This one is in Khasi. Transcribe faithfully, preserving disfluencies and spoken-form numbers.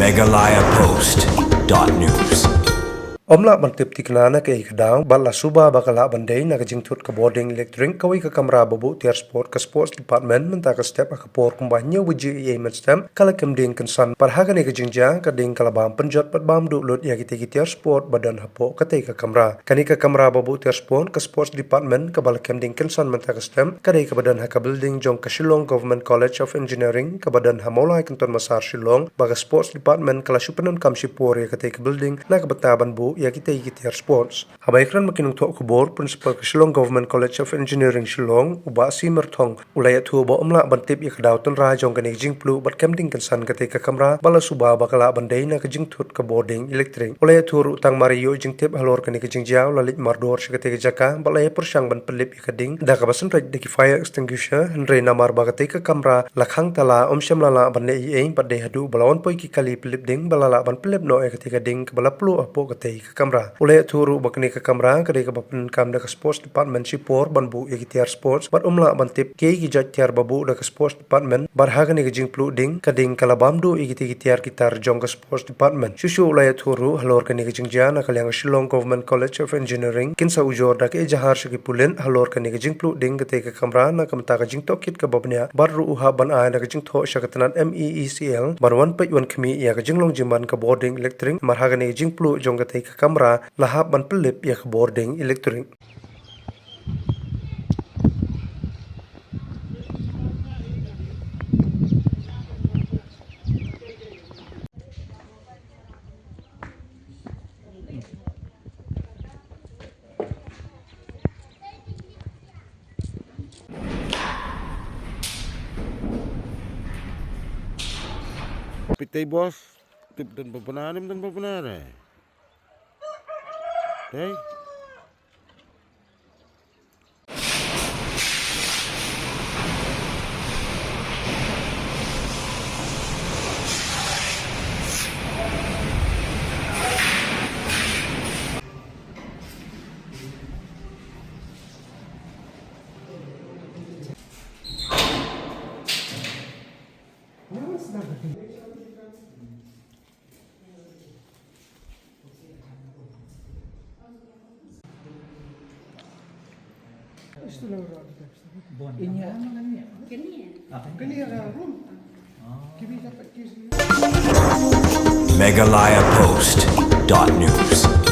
Meghalaya Post dot news. Ym lah ban tip tikna na kaei ka daw bad la suba ba ka lah ban dei na ka jingthut ka bording elektrik kawei ka kamra ba buh tiar sport ka Sports Department mynta ka step ha ka por kumba hynñiew baje eiei mynstep ka la kem ding kynsan. Bad ha kane ka jingjia ka ding ka la bam pynjot bad bam duh lut ïa kitei ki tiar sport ba don hapoh katei ka kamra. Kane ka kamra ba buh tiar sport ka Sports Department kaba la kem ding kynsan mynta ka step ka dei kaba don ha ka building jong ka Shillong Government College of Engineering kaba don ha Mawlai Kynton Massar Shillong, ba ka Sports Department ka la shu pyndonkam shipor ïa katei ka building na ka bynta ban buh ïa kitei ki tiar sports. Haba ïakren bad ki nongthoh khubor, Principal ka Shillong Government College of Engineering Shillong, u Bah C Myrthong, u la ïathuh ba ym lah ban tip ïa ka daw tynrai jong kane ka jingpluh bad kem ding kynsan katei ka kamra ba la suba ba ka lah ban dei na ka jingthut ka bording elektrik. U la ïathuh ruh tang mar ïoh jingtip halor kane ka jingjia u la leit mardor sha katei ka jaka bad la ïapyrshang ban pynlip ïa ka ding da kaba synreit da ki fire extinguisher, hynrei namar ba katei ka kamra la khang tala ym shym la lah ban leh ei ei bad dei haduh ba la wan poi ki kali pynlip ding ba la lah ban pynlip noh ïa katei ka ding kaba la pluh hapoh katei ka kamra. U la ïathuh ruh ba kane ka kamra ka dei kaba pyndonkam da ka Sports Department shipor ban buh ïa ki tiar sports bad ym lah ban tip kiei ki jait tiar ba buh da ka Sports Department bad ha kane ka jingpluh ding ka ding ka la bam duh ïa kitei ki tiar ki tar jong ka Sports Department. Shuh shuh u la ïathuh ruh halor kane ka jingjia na ka liang ka Shillong Government College of Engineering kin sa ujor da ka ejahar sha ki pulit halor kane ka jingpluh ding katei ka kamra na ka bynta ka jingtohkit kaba bniah bad ruh u hap ban ai da ka jingthoh sha ka tnat M E E C L ban wan peit wan khmih ïa ka jinglong jingman ka bording elektrik, namar ha kane ka jingpluh jong katei ka kamra la hap ban pynlip ïa ka bording elektrik. Pitei bos, tip don babana, nim don babana re. Tei. Meghalaya Post dot news.